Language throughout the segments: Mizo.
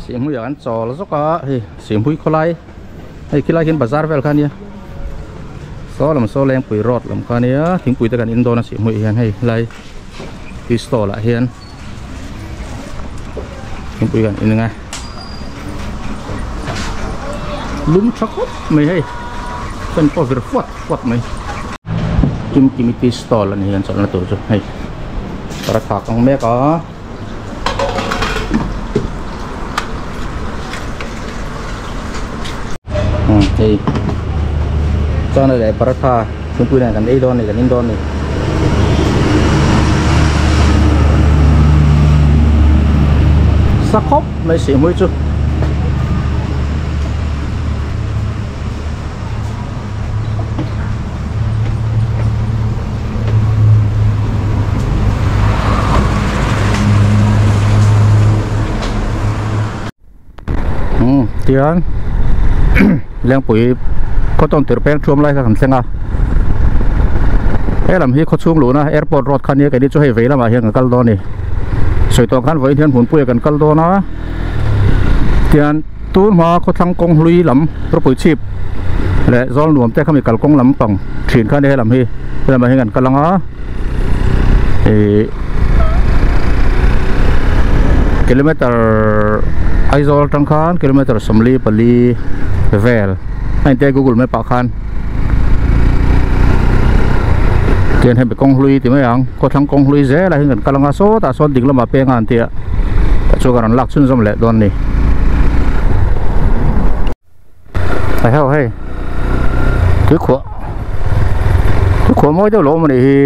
Sihhmui ah kan chawl zawk a hei Sihhmui khawlai hei khilai khian bazar vel kha ania saw lam saw Lengpui road lam kha ania thingpui te kan in dawn a Sihhmui ah hian hei helai tea stall ah hian thingpui kan in ang a lum tha khawp mai hei fan pawh vir fuat fuat mai Kimkimi tea stall a ni hian chawlhna tur chu hei paratha kang mek a. Hei chuan leh paratha thingpui nen kan ei dawn a ni kan in dawn a ni. Sa khawp mai sihhmui chu. Umm tihian Lengpui khaw tawn tir peng thuam lai kha kan thleng a helam hi khaw chhung luhna airport road kha nia keini chu hei vei lamah hian kan kal dawn a ni sawi tawh ang khan vawiin hian hmunpuia kan kal dawn a tihian. Tun hma khawthlang kawng hlui lam ropui chhip leh zawl nuam te khami kalkawng lam pang thin kha a ni helam hi helamah hian kan kal ang a ih kilometer Aizawl atang khan kilometer 44 vel a intia google map ah khan tian hemi kawng hlui ti mai ang khawthlang kawng hlui zelah hian kan kal ang a sawtah sawn ding lamah peng a an tia. Tah chuan ka rawn lak chhunzawm leh dawn ni. Hei ho hei tuikhuah tuikhuah mawi deuh lo awm a nih hi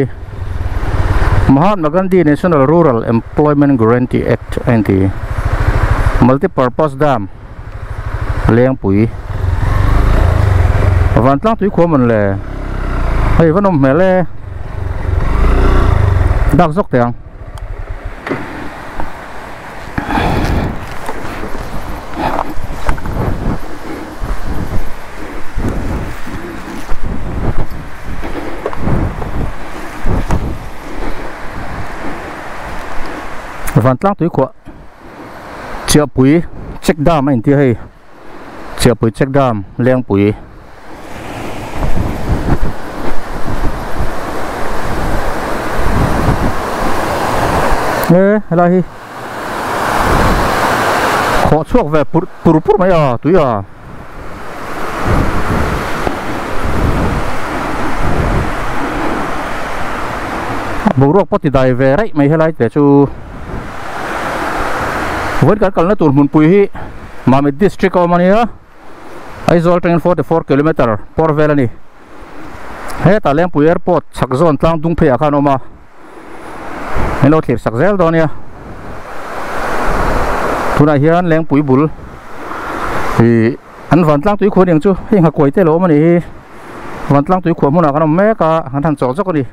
Mahatma Gandhi National Rural Employment Guarantee Act a inti Multipurpose Dam Lengpui Vantlang tuikhuah mawn le hei va nawm hmel e dak zawk teh ang. Vantlang tuikhuah Chiahpui check dam a inti a hei Chiahpui check dam Lengpui. E helai hi khawh chhuak ve pur pur pur mai a tui a boruak pawh ti dai ve raih mai helai te chu vawiin kan kalna tur hmunpui hi Mamit district a awm a nia. Aizawl atangin 44 kilometer pawr vel a ni. Hetah Lengpui Airport chhak zawn tlang dung pheiah khan a awm a, min lo thlir sak zel dawn nia. Tunah hian Lengpui bul ih an vantlang tuikhuah aniang chu hei nghakuai te lo awm a nih hi. Vantlang tuikhuah hmunah kan awm mek a, an han chawk zawk a ni.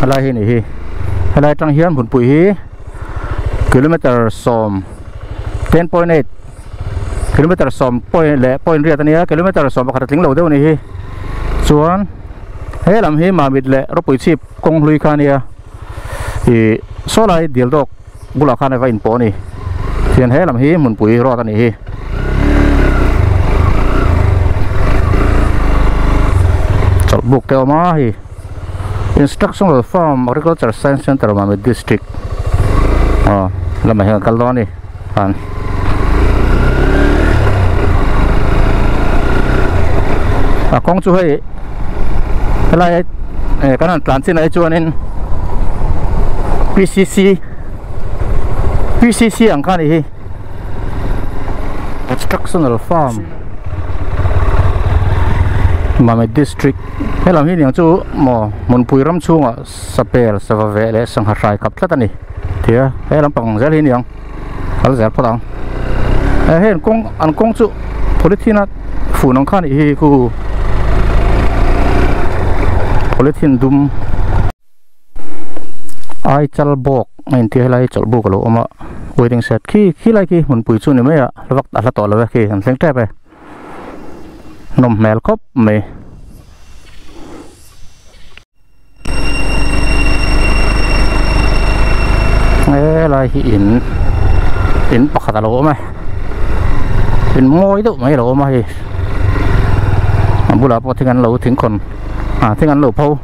Helai hi a nih hi helai atang hian hmunpui hi kilometer sawm 10.8 kilometer sawm point leh point riat a nia kilometer sawm pakhat a tling lo deuh a nih hi chuan he lam hi Mamit leh Ropui chhip kawng hlui kha a nia ih saw lai dil dawk bulah khan a va inpawh a ni tihian he lam hi hmunpui road a nih hi. Chawlhbuk te a awm a hei Instructional Farm Agriculture Science Centre Mamit District aw lamah hian a kal dawn a ni an a kawng chu hei helai eh kan han tlan chin ah hi chuanin P_C_C P_C_C ang kha a nih hi Instructional Farm Mamit District helam hi niang chu maw hmunpui ram chhungah sapel sava veh leh sangha hrai kap tlat a ni ti a he lampang zel hi niang kal zel phawt ang eh hei an kawng an kawng chu polythene a fun ang kha a nih hi khu polythene dum ai chal bawk a inti helai chawlh buk a lo awm a waiting shed khi khilai khi hmunpui chu a ni mai a vak a hla tawh lo e khi an thleng tep e nawm hmel khawp mai. Helai hi in In pakhat a lo awm a in mawi deuh mai a lo awm a hei a bulah pawh thing an lo thingkhawn ah thing an lo pho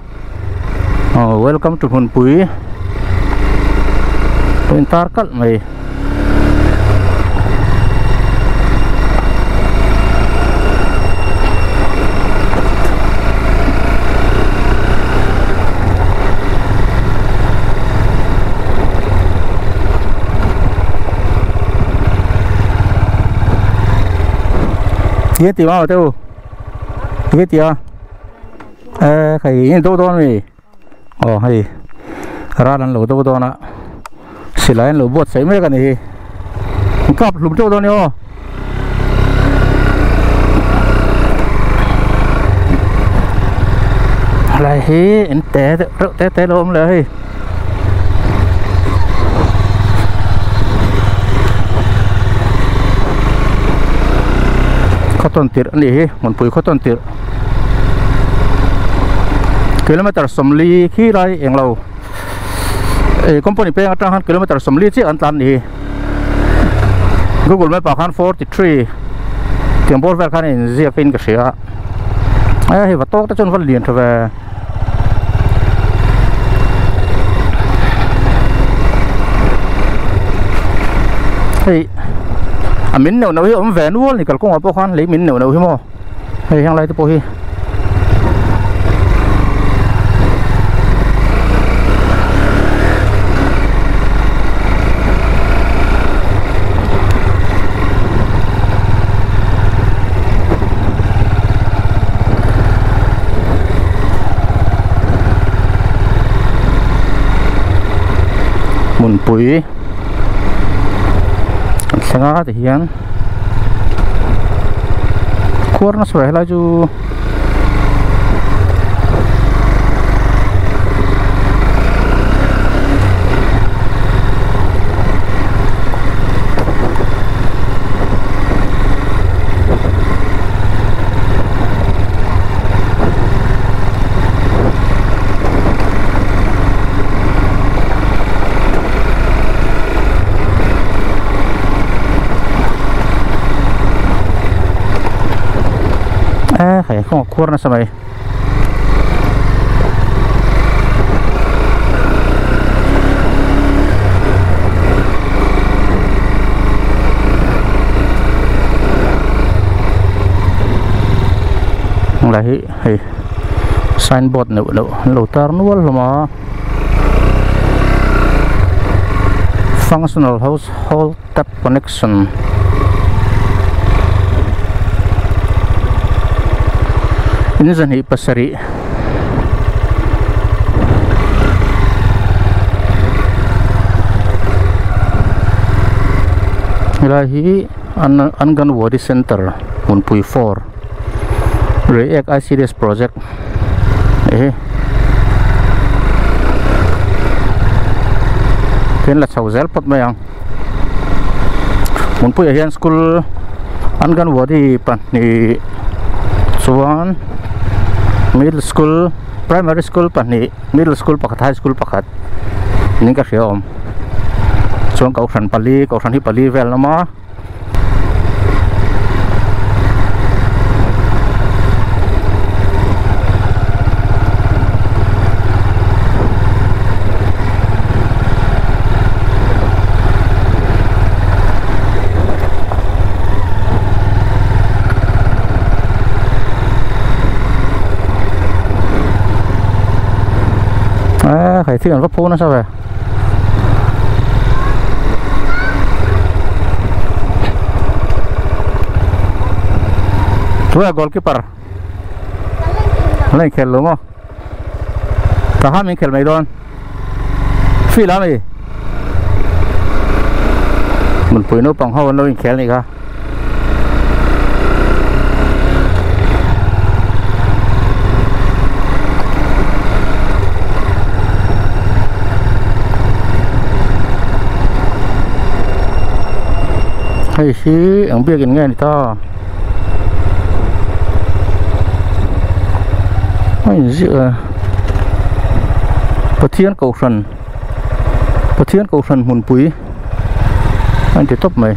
aw welcome to hmunpui a intar kalh mai. Tia ti mau teu tia tia ê khai in do don mi aw hei ral an lo do dawn a silai an lo buatsaih mek a ni hi an kap hlum teuh dawn a ni aw. Helai hi in te deuh reuh te te lo awm leh a hei. Khaw tawn tirh a nih hi hmunpui khaw tawn tirh kilometer sawmli khi lai englo eh company peng atang khan kilometer sawmli chiah an tlan a ni hi google map ah khan 43 tiang bawr vel khan a inziak in ka hria a hei va tawk te chuan va lian tha ve. Hei a min neuh neuh hi awm ve nual ni kalkawngah pawh khan lei min neuh neuh hi maw hei heng lai te pawh hi. Hmunpui an thleng a ti hian khuar nasa ve helai chu. E hei kawng a khuar nasa mai. Helai hi hei signboard neuh neuh an lo tar nual hlawm a functional household tap connection in zahnih pasarih helai hi Anganwadi Center hmunpui 4 Reiek ICDS project ehe hian la chho zel phawt mai ang. Hmunpuiah hian school Anganwadi pahnih chuan middle school primary school pahnih middle school pakhat high school pakhat niin ka hria awm chuan kohhran pali kohhran hi pali vel an awm a. A khai thing an va phu nasa ve. Tunah goalkeeper an la inkhel lo maw tah khan min khel mai dawn field a mi hmunpui naupang ho an lo inkhel a nih kha. Hei hi eng biakin nge a ni ta a inziah a Pathian kohhran Pathian kohhran hmunpui. An ti tawp mai.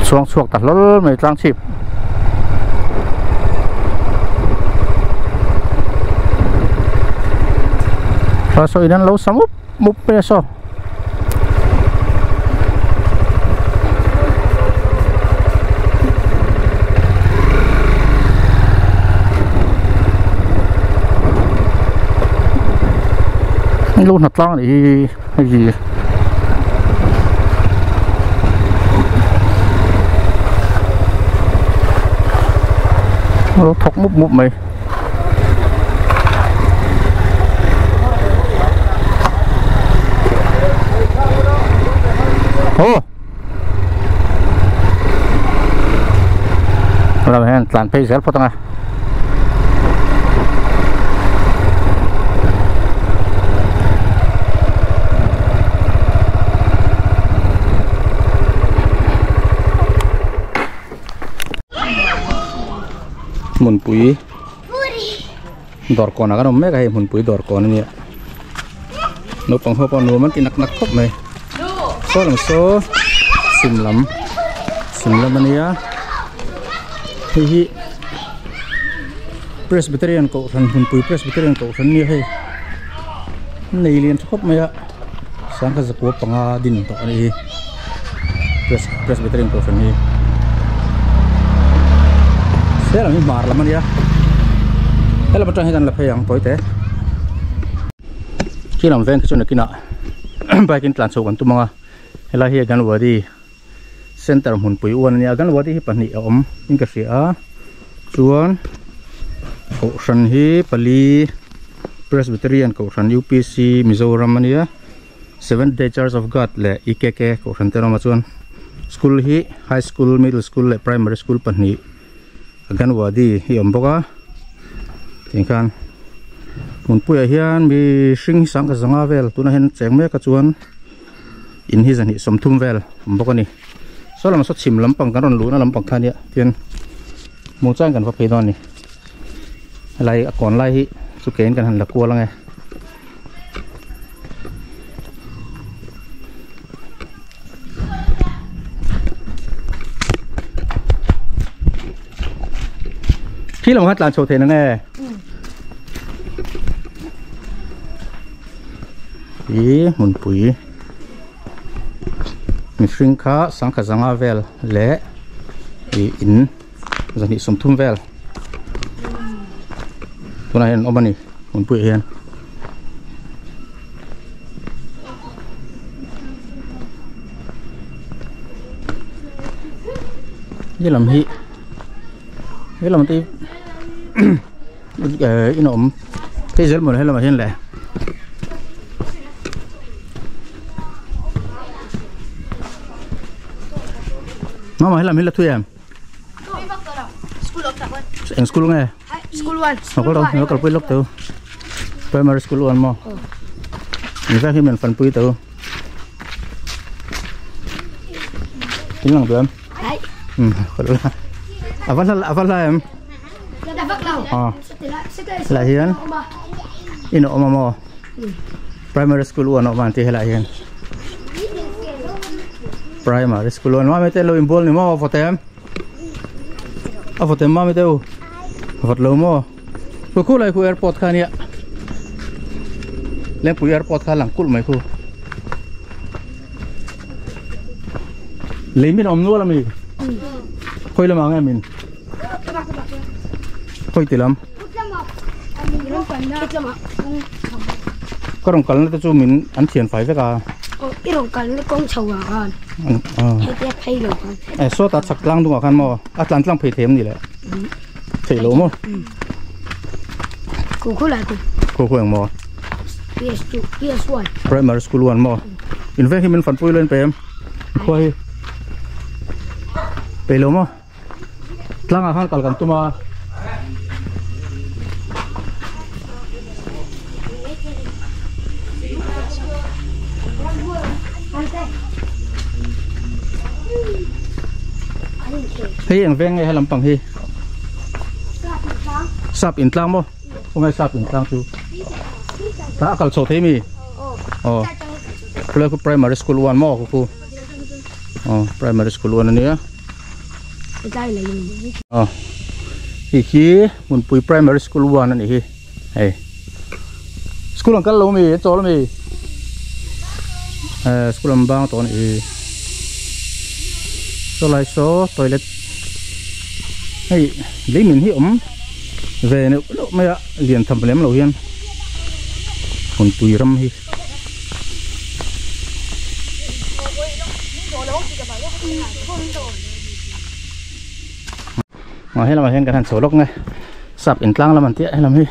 Chuang chhuak ta hlawl mai tlang chhip saw in an lo sa mup mup mai a saw lo hna tlang a nih hi hei lo thawk mup mup mai. Aw lam hian tlan phei zel phawt ang a. Hmunpui dawr kawnah kan awm mek a hei hmunpui dawr kawn a nia naupang ho pawh nuam an ti nak nak khawp mai saw lam saw chhim lam chhim lam a nia hei hi Presbyterian kohhran hmunpui Presbyterian kohhran a nia hei nei lian tha khawp mai a sangkhat zakua panga din tawh a nih hi Presbyterian kohhran hi helam hi hmar lam a nia helam atang hian kan la phei ang tawi te khi lam veng khi chu nakinah bike in tlan chho kan tum ang a helai hi Anganwadi center hmunpui uan a nia Anganwadi hi pahnih a awm in ka hria a chuan kohhran hi pali Presbyterian kohhran U_P_C Mizoram a nia. Seventh Day Church of God leh EKK kohhran te an awm a chuan school hi high school middle school leh primary school pahnih Anganwadi hi a awm bawk a tiang khan hmunpuiah hian mi hring hi sangkhat zanga vel tunah hian cheng mek a chuan in hi zahnih sawmthum vel a awm bawk a ni saw lam saw chhim lampang kan rawn luhna lampang kha ania tian hmuh chuan kan va phei dawn a ni helai a kawn lai hi chu kein kan han la kual ang e. Khi lam kha tlan chho thei na nge i hmunpui mihring kha sangkhat zanga vel leh ih in zahnih sawmthum vel tunah hian an awm a ni. Hmunpuiah hian he lam hi he lam te hi in a awm phei zel maw le he lamah hian le mama he lam hi la thui em eng school nge School 1. School 1. Nó kalpui lok teu. Primary school 1 mo. Ni sa himen fan pui teu. Tin lang duam. Ai. Kalula. Aval aval la em. Ah. La hian. Ino oma mo. Primary school 1 oma ti hela hian. Primary school 1 ma me te lo in bol ni mo votem. A vawt em mami deuh a vawt lo maw khu khu lai khu airport kha ania lengpui airport kha lang kulh mai khu lei min awm nual ami khawi lamah nge min khawi ti lam ka rawn kalna te chu min an thian fai vek a i rawn kalna kawng chho ah khan hetia phei lo khan e sawtah chhak tlang dungah khan maw a tlan tlang phei thei em ni le theih lo maw khu khu lai khu khu khu eng maw PS2 PS1 Primary School 1 maw in veng hi min fanpui lo in pe em khua hi pe lo maw tlangah khan kal kan tum a. Hei eng veng nge he lampang hi sap in tlang maw khawnge sap in tlang chu tah a kal chho thei mi aw khulai khu primary school one maw khu aw primary school one ania aw hei khi hmunpui primary school one anih hi hei school an kal lo mi an chawl ami eh school an bang tawh anih hi saw lai saw toilet hei leimin hi awm ve neuh neuh mai a lian tham lem lo hian hmunpui ram hi. Aw he lamah hian kan han chho lawk nge sap intlang lam an tih a helam hi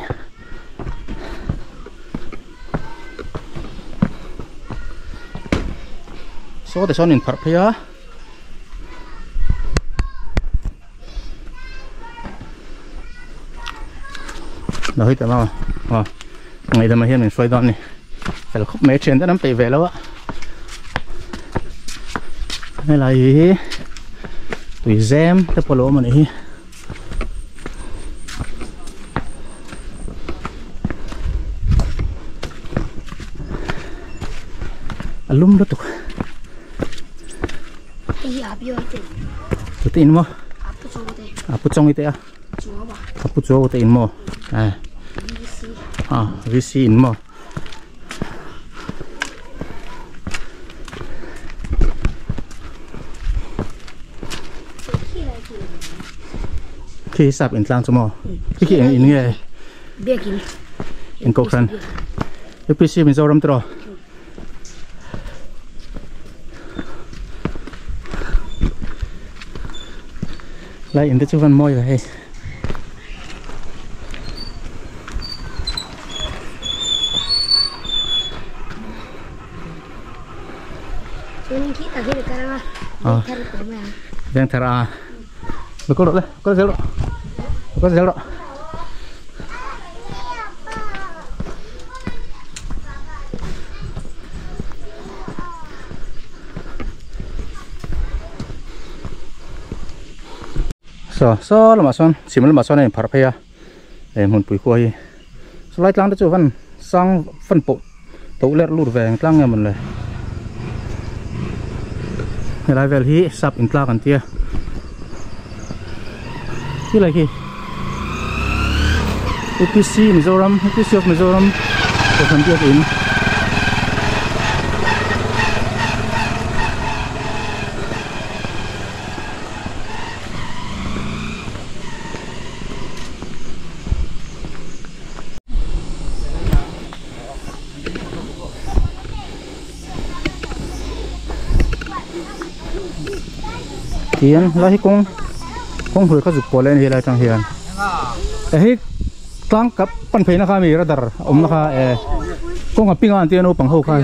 saw te sawn inpharh phei a lo hei teh maw aw ngaihdam ah hian min hruai dawn a ni fel khawp mai a thian te an peih ve lo a helai hi tui zem te pawh a lo awm a nih hi. A lum lutuk Tute in maw a pu chawng i te a a pu chuau te in maw a VC in maw khi sap in tlang chu maw khi khi eng in nge in kohhran UPC Mizoram tiraw Lai in te chu van mawi ve hei. Veng thar a. Lo kal rawh le, kal zel rawh. Kal zel rawh. Saw saw lamah sawn chhim lamah sawn a inpharh phei a he hmunpui khua hi chulai tlang te chu van sang fan pawh toh lerh lut ve ang tlang nge mawn le helai vel hi sap intlak an tia khilai khi U_P_C Mizoram U_P_C of Mizoram kohhran biak in. Tihian helai hi kawng kawng hmui kha zuk pawl a ni helai atang hian hei tlang kap pan phei na kha mi radar awm na kha eh kawng a ping a an tia naupang ho khan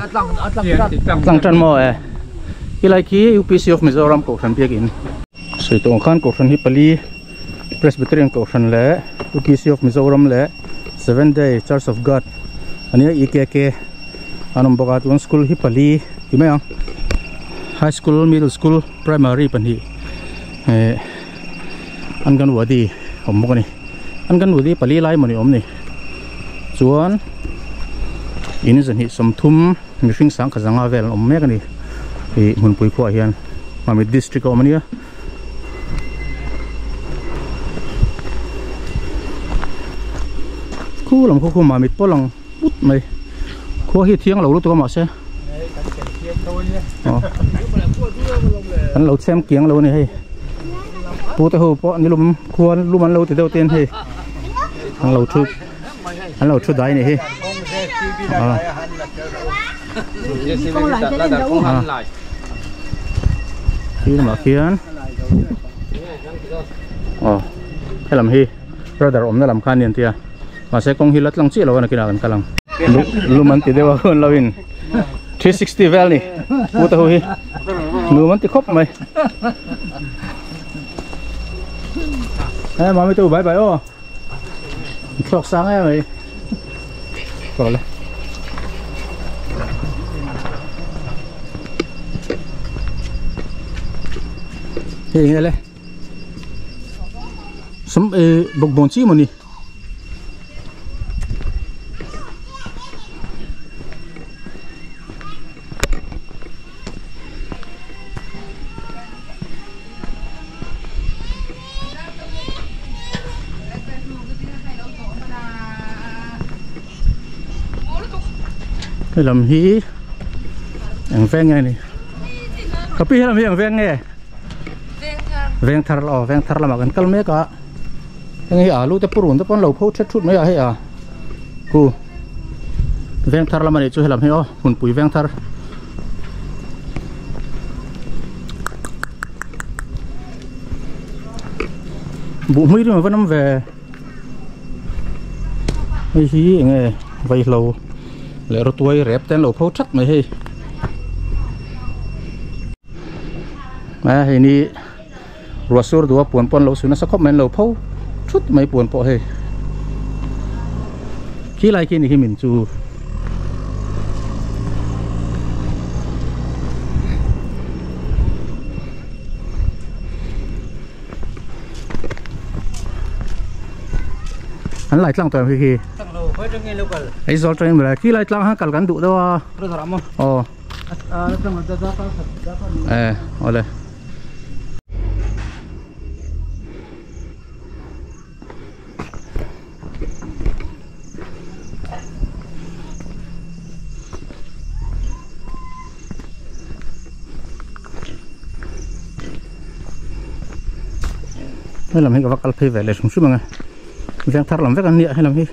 tlang tan maw eh helai khi U_P_C of Mizoram kohhran biakin sawi tawh ang khan kohhran hi pali Presbyterian kohhran leh U_P_C of Mizoram leh Seventh Day Church of God ania E_K_K an awm bawk a chuan school hi pali ti mai ang high school middle school primary pahnih eh anganwadi awm bawk a ni anganwadi pali lai mawni awm ni chuan in zahnih sawmthum mihring sangkhat zanga vel an awm mek a ni ih hmunpui khuaah hian Mamit district a awm a nia. Khu lam khu khu mamit pawh lang put mai khua hi thiang lo lutuk a mahse an lo chhem kiang lo a ni hei pu te ho pawh ni lum khua lum an lo ti deuh ten hei an lo thu an lo thu dai a ni hi khi lamah khian aw helam hi radar awmna lam kha a ni an tia mahse kawng hi la tlang chiah lo a nakinah kan kal ang. Lum an ti deuh a hun lovin 360 vel ni pu te ho hi nuam an ti khawp mai e mami te u bye bye aw thlawk sang em mai kawle hei nge le sum e bawkbawn chi maw ni. Hei lam hi eng veng nge ni ka pi helam hi eng veng nge veng thar aw veng thar lamah kan kal mek a heng hi alu te purun te pawh an lo pho thet thut mai a hei a khu veng thar lam a nih chu helam hi aw hmunpui veng thar buh hmui rim a va nawm ve hei hi eng nge vaihlo leh rawtuai rep te an lo pho that mai hei a hei ni ruah sur duh a puan pawh an lo su nasa khawp mai an lo pho thut mai puan pawh hei khi lai khi ni hi min chu an lai tlang tawh em khi khi Aizawl atangin mawle khi lai tlang khan kal kan duh deuh a aw e awle. Helam hi ka va kal phei ve leh hrim hrim ang e veng thar lam vek an nia helam hi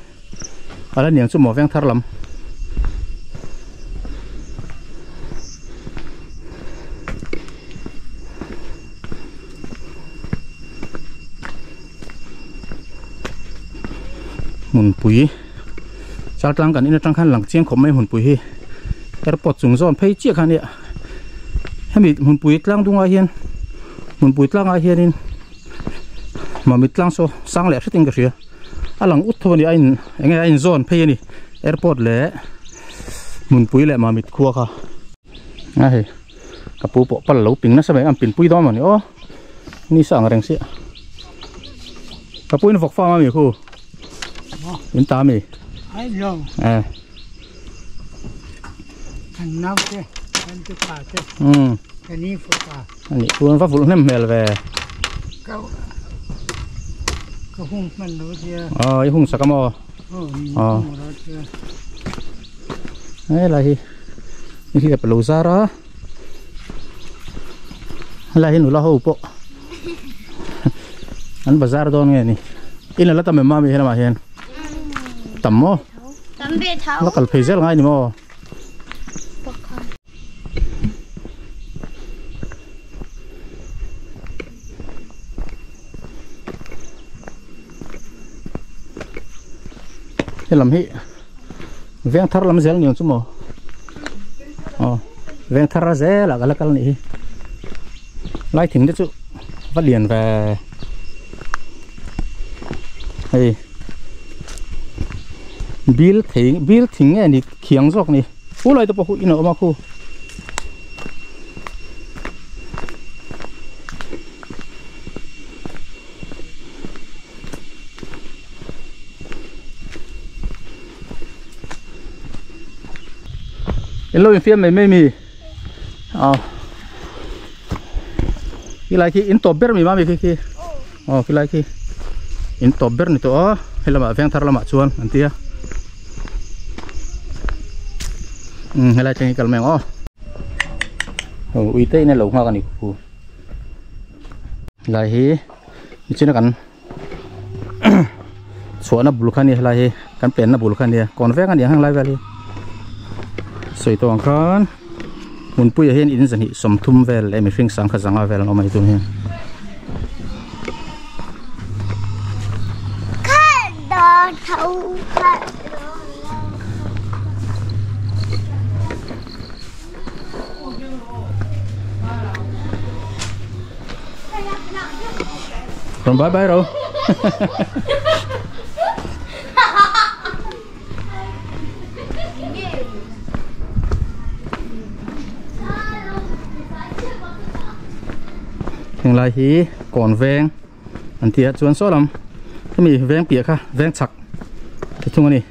a la niang chu maw veng thar lam. Hmunpui Chaltlang kan in atang khan lang chiang khawp mai hmunpui hi airport chung zawn phei chiah kha ania hemi hmunpui tlang dungah hian hmunpui tlangah hianin mamit tlang saw sang leh hretin ka hria a lang ut tho a ni a in eng nge a in zawn phei a ni airport leh hmunpui leh mamit khua kha a hei ka pu pawh pal lo ping nasa mai a an pinpui dawn mawni aw ni sa ang reng sia ka pu in vawk fam a mi khu in ta mi eh kan nau te kan tu pa te ka ni fu pa ani chuan va vulh hnem hmel ve ka ka hung hman lo tia aw i hung sak a maw aw helai hi nihliap a lo zar a helai hi nula ho pawh an bazar dawn nge ni in ala tam em mami helamah hian tam maw la kal phei zel ngai ni maw. Helam hi veng thar lam zel niang chu maw aw veng thar a zel ah ka la kal nih hi lai thing te chu va lian ve hei bil thei bil thing nge ni khiang zawk ni hu lai te pawh khu in a awm a khu. In lo infiam mai mai mi aw khi lai khi in tawp ber mi mami khi khi aw khi lai khi in tawp ber ni tawh a he lamah veng thar lamah chuan an tia um helai thleng hi kal mai ang aw ui te in a lo nghak a ni khu Helai hi nichina kan chhuahna bul kha a ni helai hi kan penna bul kha a nia kawn vek a ni ang heng lai vel hi sawi tawh ang khan hmunpuiah hian in zahnih sawmthum vel leh mihring sangkha zanga vel an awm a ni tun hian. Ron bye bye ro. Heng lai hi kawn veng an tia chuan saw lam hemi veng piah kha veng chhak te thung a ni.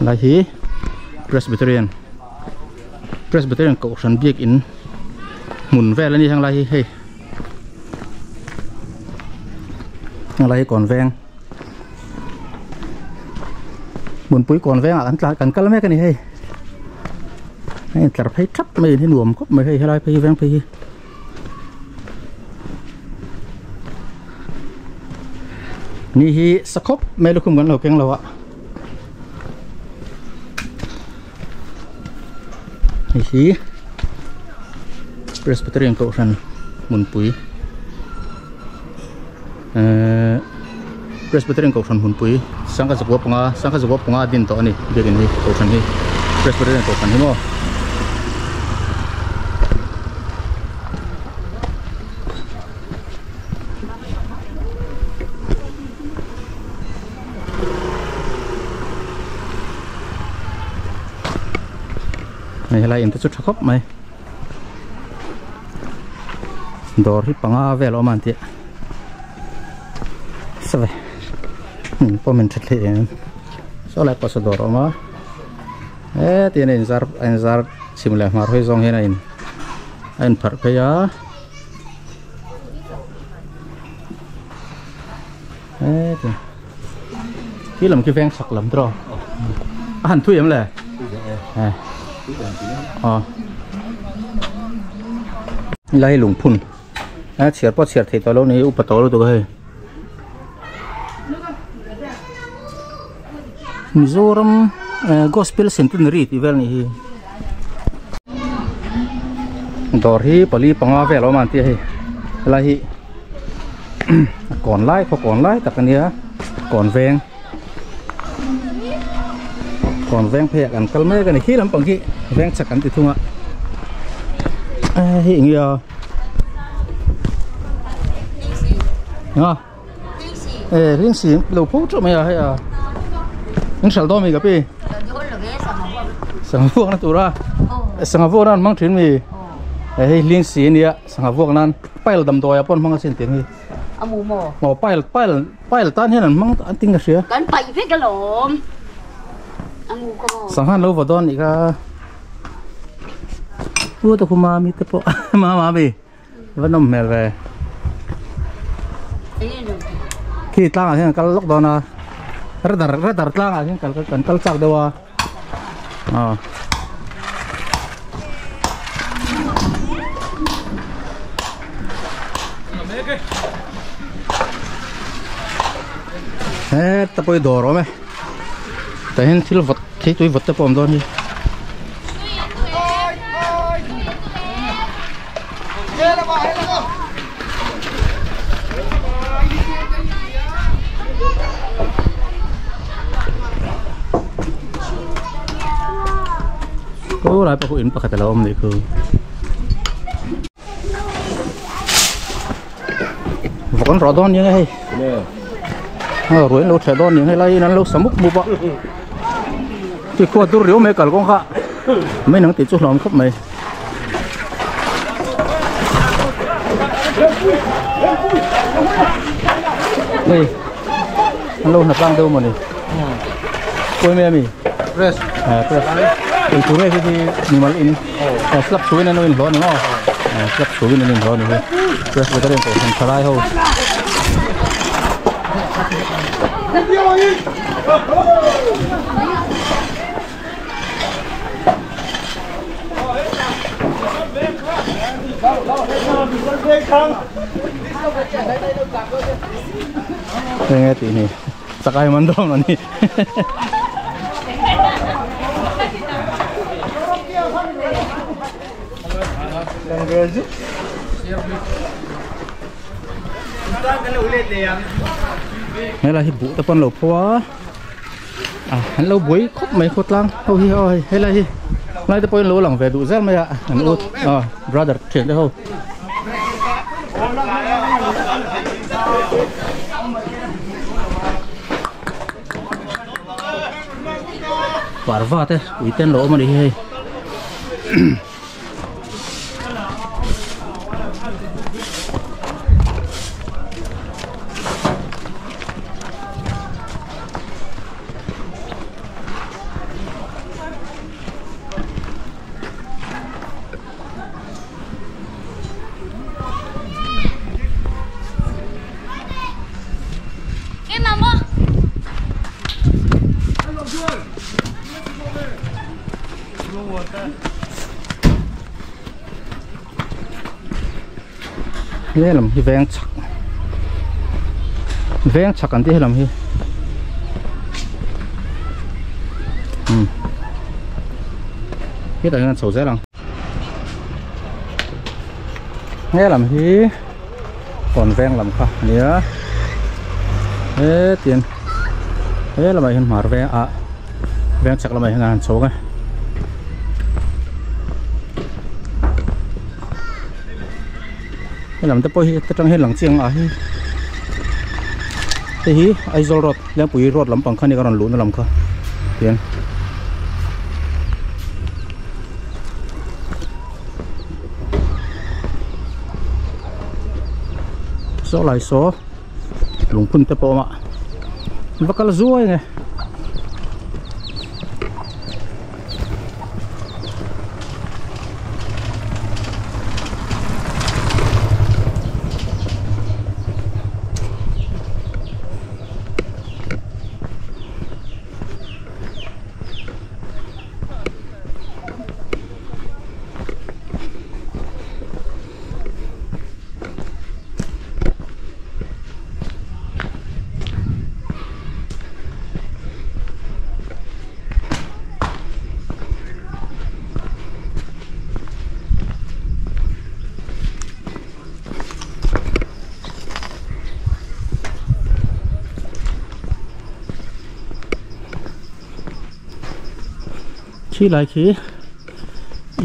Lai hi Presbyterian Presbyterian kohhran biak in hmun vel a ni heng lai hi hei heng lai hi kawn veng hmunpui kawn vengah kan tla kan kal mek a ni hei a intlar phei thap mai in hi nuam khawp mai hei helai phei hi veng phei hi. Ni hi sa khawp mai lukhum kan lo keng lo a hei hi Presbyterian Kohhran hmunpui ehh Presbyterian Kohhran hmunpui sangha zakua panga sangha zakua panga a din tawh a ni biakin hi Kohhran hi Presbyterian Kohhran hi maw. Hei helai in te chu tha khawp mai dawr hi panga vel a awm a an tih save hmun pawh min tha thei em saw lai pawh saw dawr a awm a hetiang a inzar a inzar chhim leh hmar hawi zawng hian a in a inpharh phei a. Heti khi lam khi veng chhak lam tawh a han thui em le aw helai hi lungphun a chhiar pawh chhiar thei tawh lo ni upa tawh lutuk a hei Mizoram gospel centenary tih vel a nih hi dawr hi pali panga vel a awm a an tia hei helai hi a kawn lai khaw kawn lai tak a nia kawn veng kawn veng phei ah kan kal mek a ni khi lampang khi veng chhak an ti thung a hei eng nge a a e ring si lo pho teuh mai a hei a in hral dawn mi ka pi sangha vuak na tur a sangha vuak nan hmang thin mi hei hling si a nia sangha vuak nan pile damdawi ah pawh an hmang asin tiang hi a mu maw maw pile pile pile tan hian an hmang an ting ka hria kan paih vek alawm a mu ka maw sangha an lo va dawn nih kha u te khu mami te pawh mami va nawm hmel ve khi tlangah hian kal lawk dawn a radar radar tlangah hian kal kan kal chak deuh a aw heta pawh hi dawr a awm e tah hian thil vawt thei tui vawt te pawh a awm dawn hi. Khu lai pawh khu in pakhat a lo awm nih khu. Vawk an rawh dawn nia hei. Ruai an lo ṭheh dawn nia hei lai in an lo sa mup mup a. Khi khua dur riau mai kal kawng kha mai nang tih chu hlawm khawp mai. Hei an lo hna tlang deuh mawni. Kawi mai ami? Press. Press. Eng tur nge khi khi mimal in slap chhuin an lo inhlawh a ni maw? Slap chhuin an inhlawh a ni hi. Press veteran kohhran thalai ho. Enge tih ni chakai man dawn a ni helai hi buh te pawn lo pho a. An lo buai khawp mai khawtlang ho hi aw hei helai hi lai te pawhin lo lang ve duh zel mai a an u brother thian te ho. Parva te ui ten lo awm a ni hi hei. He lam hi veng chhak veng chhak an tih he lam hi um hetah hian an chho zel ang he lam hi kawn veng lam kha a nia hetiang he lamah hian hmar veng ah veng chhak lamah hian a han chho ang e. He lam te pawh hi ta tang hian lang chiang a hi hei hi Aizawl road Lengpui road lampang kha a ni ka rawn luhna lam kha tiang. Saw lai saw lungphun te pawh a awm a va kal zuai nge. Khi lai khi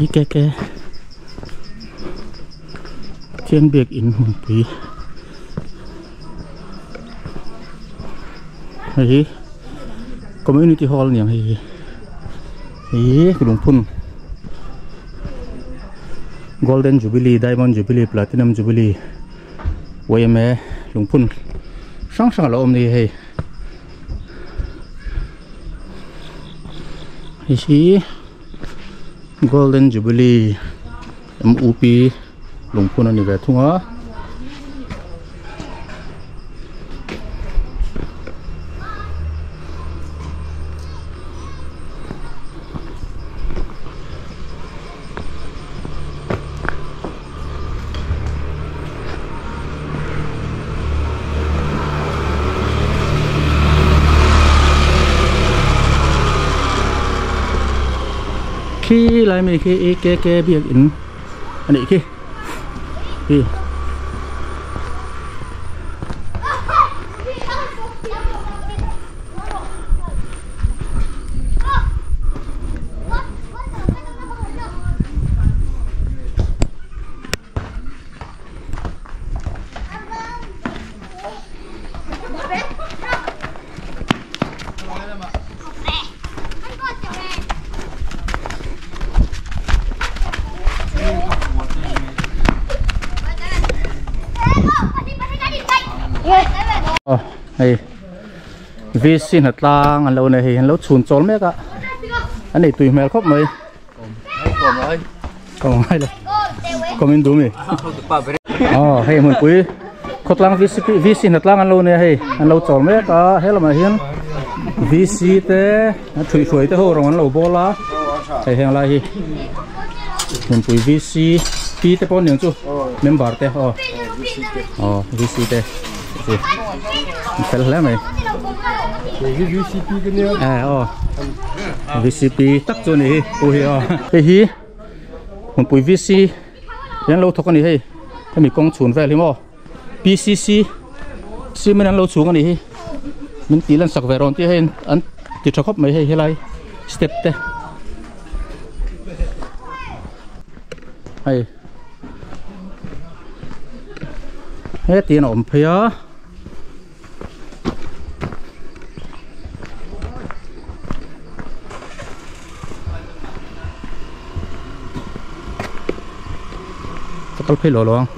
IKK Thian biak in hmunpui hei hi community hall aniang hei hi hei hi lungphun golden jubilee diamond jubilee platinum jubilee yma lungphun hrang hrang a lo awm a ni hei. Hei hi golden jubilee M_U_P lungphun a ni ve thung a. Khi lai mi khi i ke ke biak in a nih khi hi. Hei VC hnatlang an lo nei hei an lo chhun chawl mek a a nei tui hmel khawp mai. Kom ngai lo. Kom in du mi. Oh hei hmun pui khawtlang VCP VC hnatlang an lo nia hei an lo chawl mek a he lamah hian VC te a thui hruai te ho rawng an lo bawl a hei heng lai hi hmun pui VC P te pawh aniang chu member te aw aw VC te an fel hle mai VCP te nia eh aw VCP tak chu ani hi pu hi aw hei hi hmunpui VC hian lo thawk ani hei hemi kawng chhun vel hi maw PCC cement an lo chhung ani hi min tih lan sak ve rawn tih hei an Ti tha khawp mai hei helai step te. Hei heti an awm phei a. Ka kal phei lo lo ang.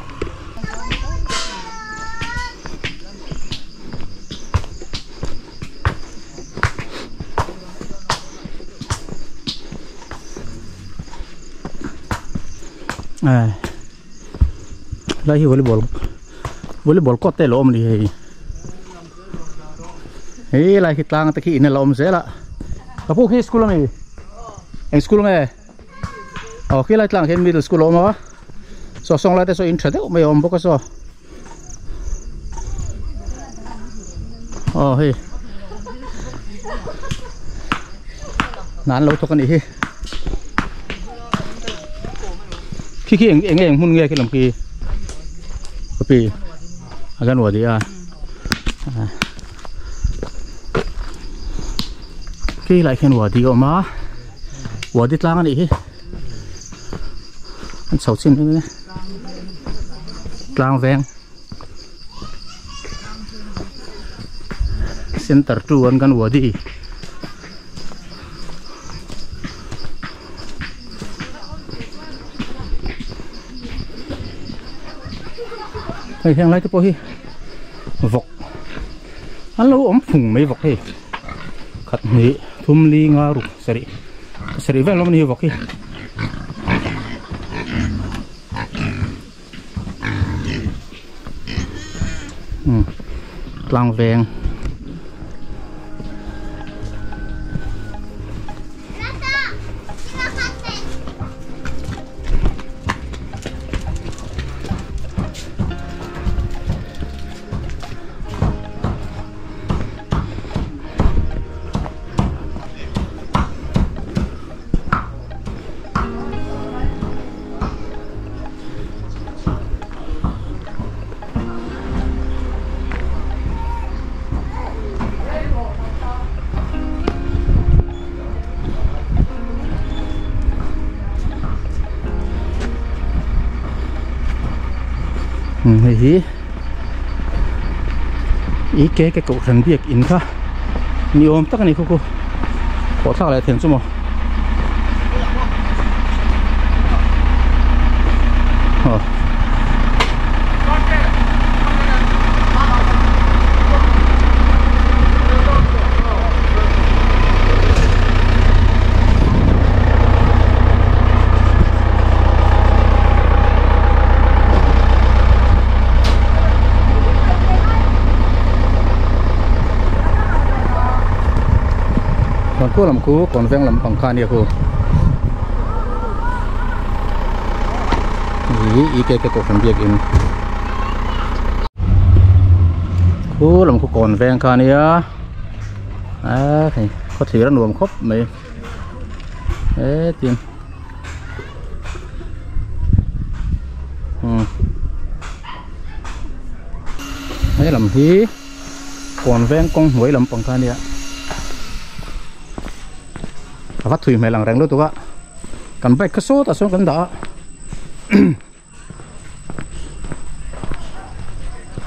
À đây hi volleyball volleyball court te lo awm ni hei hei lai khi tlang te khi in a lo awm zel a ka pu khi school ami eng school nge aw khi lai tlang khian middle school a awm a saw sawng lai te saw in tha deuh mai a awm bawk a saw aw hei hna an lo thawk a nih hi khi khi eng eng hmun nge khi lam khi copy a kan wadi a khi lai khian wadi a awm a wadi tlang a nih hi an chho chin hi tlang veng center 2 an kan wadi hei heng lai te pawh hi vawk an lo awm phung mai vawk hei khat hnih thum li nga ruk sarih sarih vel awm a ni hi vawk hi. Tlang veng hei hi i ke ke kohhran biak in kha ni awm tak a ni khuku pawh thlak leh theng chu maw aw Khu lam khu kawn veng lam pang kha ania khu hi i ke ke kohhran biak in khu lam khu kawn veng kha ania a hei khaw thlir a nuam khawp mai hetin hei lam hi kawn veng kawng hnuai lampang kha ania a va thui hmel ang reng lutuk a kan bike kha sawtah sawn kan dah a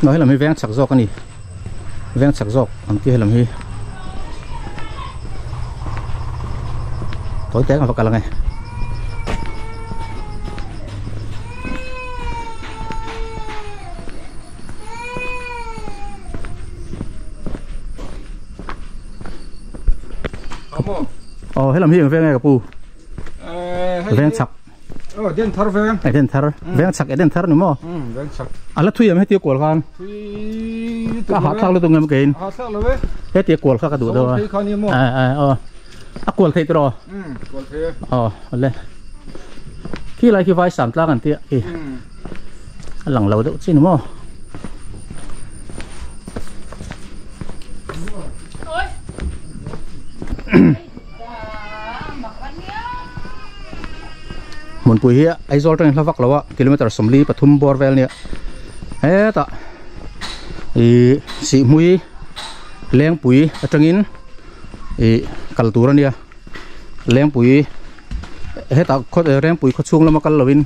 no helam hi veng chak zawk a ni veng chak zawk ang tih helam hi tawi tek ang va kal ang e. Aw helam hi eng veng nge ka pu veng chak aw den thar veng eden thar veng chak eden thar ni maw veng chak ala thui em heti kual khan thui ka ha thlak lutuk ngem kein ha thlak lo ve heti kual kha ka duh deuh a aw a kual thei tiraw kual thei aw le khi lai khi vai sam tlang an tia khi a lang lo deuh chi ni maw hmunpui hi Aizawl atangin hla vak lo a kilometer 43 bawr vel nia hetah ih sihhmui lengpui atangin I kal tur ania Lengpui heta khaw Rengpui khaw chhung lama kal lovin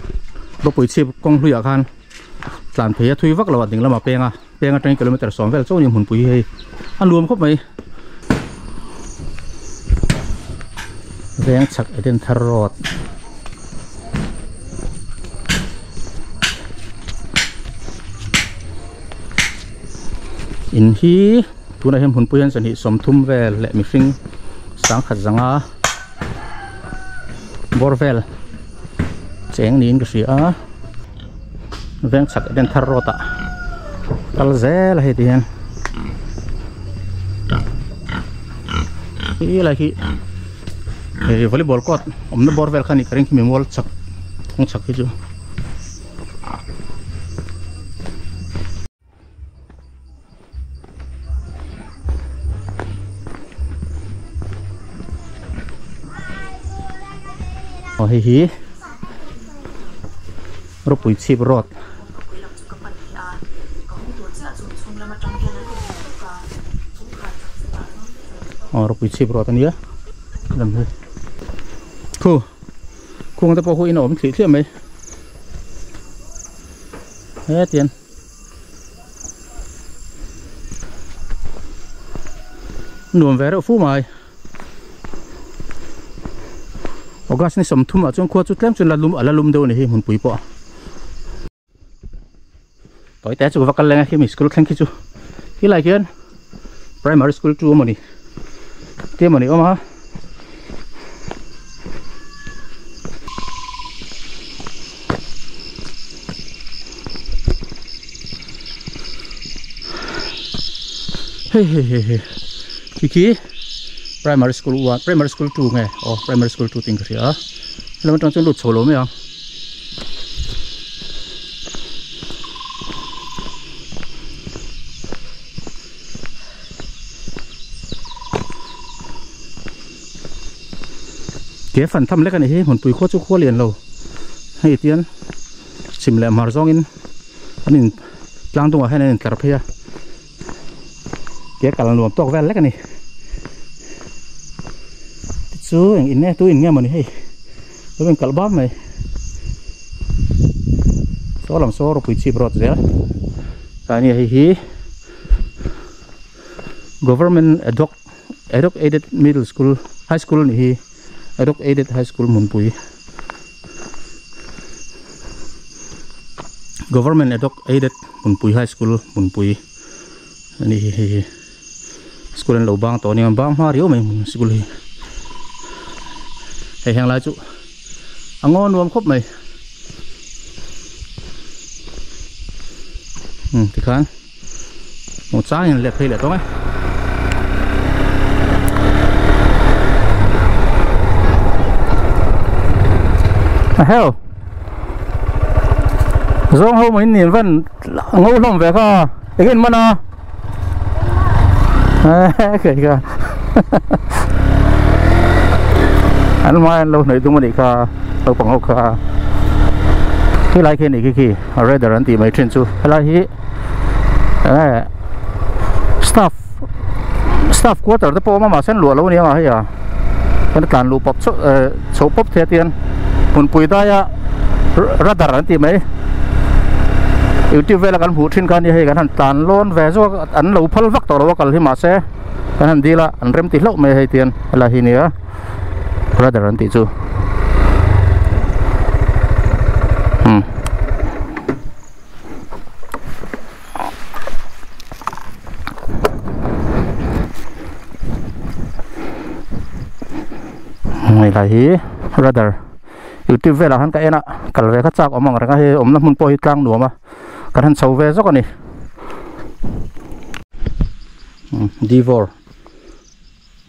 Ropui chhip kawng hluiah khan tlan phei a thui vak lo a ding lama peng a peng atangin kilometer sawm vel chauh a ni hmunpui hi hei a nuam khawp mai veng chhak Edenthar road. In hi tunah hian hmunpui hian sawmhnih sawmthum vel leh mihring sangkhat zanga bawr vel cheng niin ka hria a veng chhak Edenthar road ah kal zel a hei ti hian khi lai khi hei volleyball court awmna bawr vel kha a nih ka ring khi mi mual chhak kawng chhak hi chu. Aw hei hi ropui chhip road aw ropui chhip road ania lam hi khu khung te pawh khu in a awm thlih thliah mai hetian. Nuam ve reuh fu mai August ni sawmthum ah chuan khua chu tlem chuan la lum a la lum deuh a ni hi hmunpui pawh tawi te chu va kal leng a khi mi school thleng khi chu khilai khian primary school chu mawni te mawni awm a. Hei hei hei hei khi khi primary school one primary school two nge aw primary school two tih ka hria a helai atang chuan lut chho lo mai ang. Ke fan tham lek a ni hi hmunpui khua chu khua lian lo hei tian chhim leh hmar zawngin an in tlang dungah hian an in tlar phei a ke kal nuam tawk vel lek a ni chu eng in nge tu in nge mawni hei lo in kalh bam mai saw lam saw ropui chhip rawt zel tah nia hei hi government ad hoc ad hoc aided middle school high school a nih hi ad hoc aided high school hmunpui government ad hoc aided hmunpui high school hmunpui a nih hi hei hi school an lo bang tawh a nia bang hma riau mai hmun school hi hei heng lai chu a ngaw nuam khawp mai tikhan. Hmuh chang in let phei leh tawng e. Heo. Zawng ho mai nin van ngau hlawm ve kha. Eng in man a. Kei kha. An mai an lo hnaih tum anih kha. Naupang ho kha. Khilai khi a nih khi khi. Radar an tih mai thin chu. Helai hi. Enge staff staff quarter te pawh a awm a mahse an luah lo a ni ang a hei a kan tlan luh pawp chauh eh chhoh pawp thei a tian hmunpui daia radar an tih mai youtube vela kan hmuh thin kha a nia hei kan han tlan lawn ve zawk a an lo phal vak tawh lo a kal hi mahse kan han dil a an rem ti hlauh mai a hei tian helai hi nia radar an tih chu umm. Hei lai hi radar youtube velah khan ka en a kal ve kha chak awm ang reng a hei awmna hmun pawh hi tlang nuam a kan han chho ve zawk a ni divor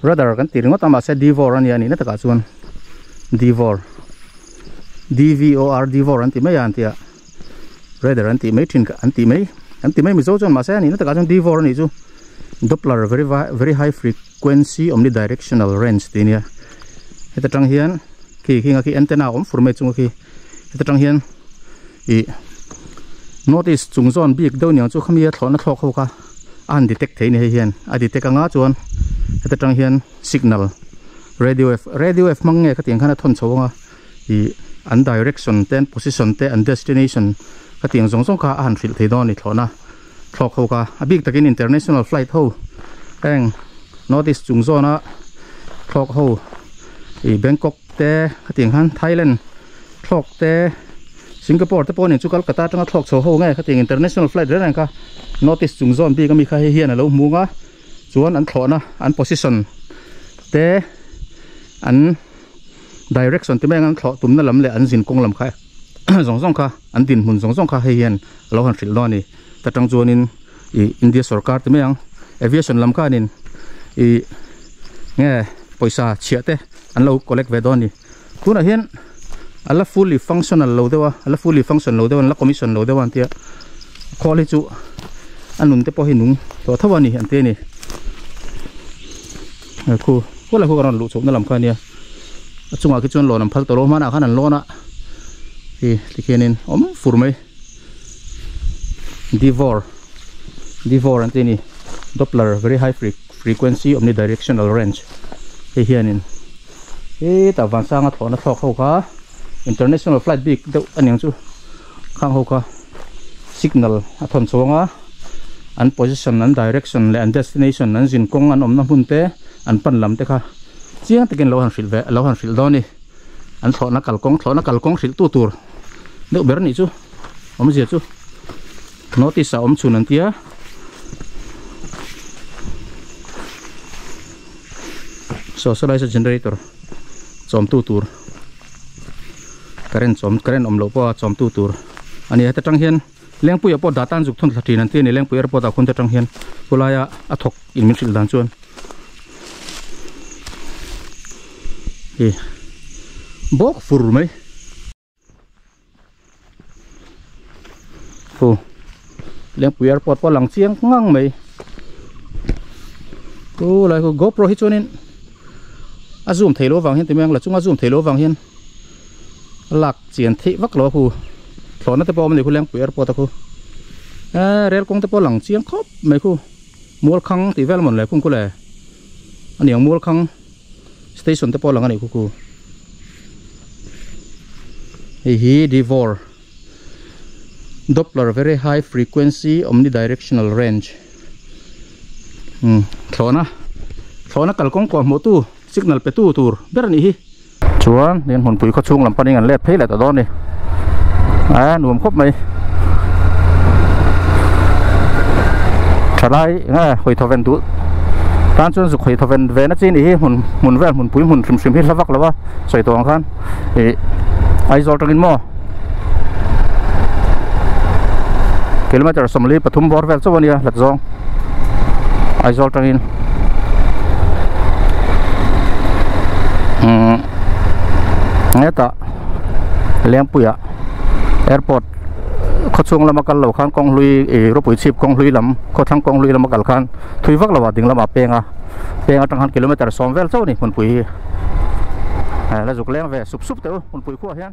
radar kan ti ringawt a mahse divor a nia nihna takah chuan divor d v o r divor an ti mai a an tia. Radar an tih mai thin an tih mai an ti mai mizo chuan mahse a nihna takah chuan Divor a nih chu Doppler very very high frequency omnidirectional range tih a nia heta tang hian khi khi nga khi antenna a awm fur mai chunga khi heta tang hian ih north east chung zawn bik deuh niang chu khami a thlawhna thlawk ho kha a han detect thei a ni hei hian a detect anga chuan. Heta tang hian signal radio wave radio wave hmang nge khatiang khan a thawn chho anga ih an direction te an position te an destination khatiang zawng zawng kha a han hrilh thei dawn a ni thlawhna thlawk ho kha a bik takin international flight ho heng north east chung zawna thlawk ho ih Bangkok te khatiang khan Thailand thlawk te Singapore te pawh nen chu Kolkata atanga thlawk chho ho nge khatiang international flight reng reng kha north east chung zawn bik ami kha hei hian a lo hmu ang a chuan an thlawhna an position te an direction te mai ang an thlawh tumna lam leh an zin kawng lam kha zawng zawng kha an dinhmun zawng zawng kha hei hian a lo han hrilh dawn a ni ta tang chuanin ih India sorkar te mai ang aviation lam khanin ih nge pawisa chhiah te an lo collect ve dawn a ni. Tunah hian a la fully functional lo deuh a a la fully function lo deuh a an la commission lo deuh a an tia khawl hi chu a nun te pawh hi nung tawh tho a ni an ti a ni khu khulai khu ka rawn luh chhohna lam kha a nia a chungah khi chuan lawn an phal tawh lo hmanah khan an lawn a hi tikhianin awm fur mai Devor Devor an ti a ni Doppler very high frequency omnidirectional range hei hianin. Hetah vansanga thlawhna thlawk ho kha international flight bik deuh a niang chu khang ho kha signal a thawn chhuang a an position an direction leh an destination an zin kawng an awmna hmun te an pan lam te kha chiang takin lo han hrilh ve lo han hrilh dawn a ni an thlawhna kalkawng thlawhna kalkawng hrilh tu tur deuh ber a nih chu awmzia chu. Notice a awm chhun an tia. Socializer generator chawmtu tur current chawm current awm loh pawha chawmtu tur a ni a heta tang hian lengpuiah pawh data an zuk thun thla thin an ti a ni lengpui airport ah khawn te tang hian khawlaia a thawk in min hrilh dan chuan hi bawk fur mai. Khu Lengpui airport pawh a lang chiang ngang mai khu lai khu GoPro hi chuanin a zoom theih loh avang hian ti mai ang la chunga zoom theih loh avang hian a lak chian theih vak lo a khu thlawhna te pawh a awm a ni khu Lengpui airport a khu eee rel kawng te pawh a lang chiang khawp mai khu Mualkhang tih vel amawn le khung khu le a niang Mualkhang. Station te pawh a lang a nih khu khu. Hei hi Devor Doppler very high frequency omnidirectional range umm thlawhna thlawhna kalkawng kawh hmuh tu signal pe tu tur ber a nih hi. Chuan heng hmunpui khaw chhung lam panin an let phei leh ta dawn a ni a nuam khawp mai thalai eng nge hawi thaw ven duh tan chuan zuk hawi thaw ven ve na chi ni hi hmun hmun vel hmunpui hmun hrim hrim hi hla vak lo a sawi tawh ang khan ih Aizawl tangin maw kilometer 43 bawr vel chauh a nia hlat zawng Aizawl tangin umm hetah Lengpuia airport khawchhung lama kal lo khan kawng hlui ih rawpui chhip kawng hlui lam khawthlang kawng hlui lama kal khan thui vak lo ah ding lamah peng a peng atang khan kilometer sawm vel chauh a ni hmunpui hi la zuk leng ve sup sup teh u hmunpui khuaah hian.